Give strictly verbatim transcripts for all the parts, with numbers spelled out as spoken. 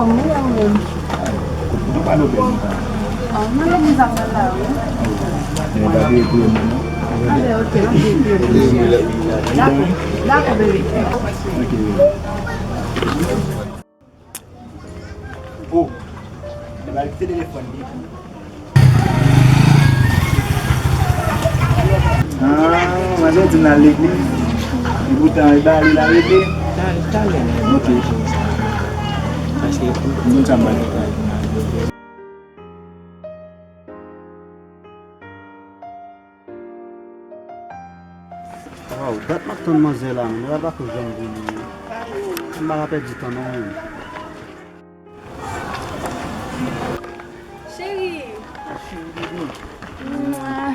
Mwen menm. Ou pa lopez sa. Ah, mwen gen zafè la, wi. Men pa bliye priye mwen non. Ah, ben, ok, m ap priye pou ou. Dakò, dakò, bebe. Ok, bebe. Oh, li ba l kite telefòn li. Ah, manzè di m l al legliz. Epoutan, e ba li la rete. Talè, talè. Ok. Paske moun sa m ba li. Waw, dat m ap tann manzè la, men mwen pa ko janm vini. M pa ka pèdi tan non, men. Cheri! Ah, cheri, bebe. Mwa.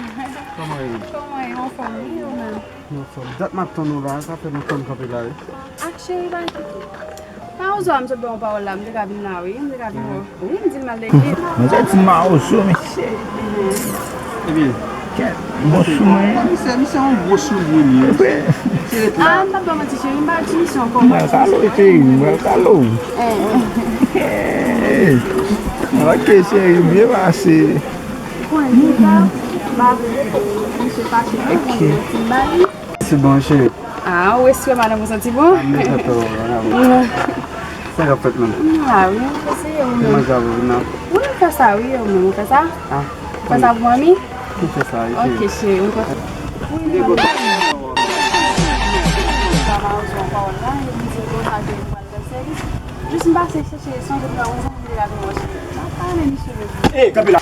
Kòman w ye? Kòman w ye? Anfòm, wi, ou menm? Mwen anfòm. Dat m ap tann ou la, sa fè lontan m kanpe la, wi. Ah, cheri, pa enkyete. Pa yon zwa m sot ba w pawòl la, m te ka vin la, wi. M te ka vin wè w. Wi, m di l m al legliz. Mwen te di Mawozo, mesye. Ebyen. Kèt, bon sou mwen. Misye, misye yon gwo soulye li ye. Epi, misye ret la. Ah, m p ap ba w manti, cheri, m pa di misye ankò. Mwen kalo, cheri, mwen kalo. Eh. Ok, cheri, byen pase. Bon, li la, m ap, misye fache, m ap pran yon ti bal. Se bon, cheri. Ah, ou espre madanm ou santi bon? Ah, m bezwen tò, madanm. Sa k ap fèt menm? Ah, wi, m eseye ou menm. Manje avè w, non? Wi, m fè sa, wi, ou menm, ou fè sa? Ah, ou fè sa pou manmi? M fè sa, wi, cheri. Ok, cheri, m kontan. Wi, m kontan. Sa va, ou di yon pawòl la, e m di l konsa ke m pral rèd sèvis. Jis m pase chèche, sonje m nan yon zanmi la vin wè cheri. M ap pale misye de. Ey, kanpe la.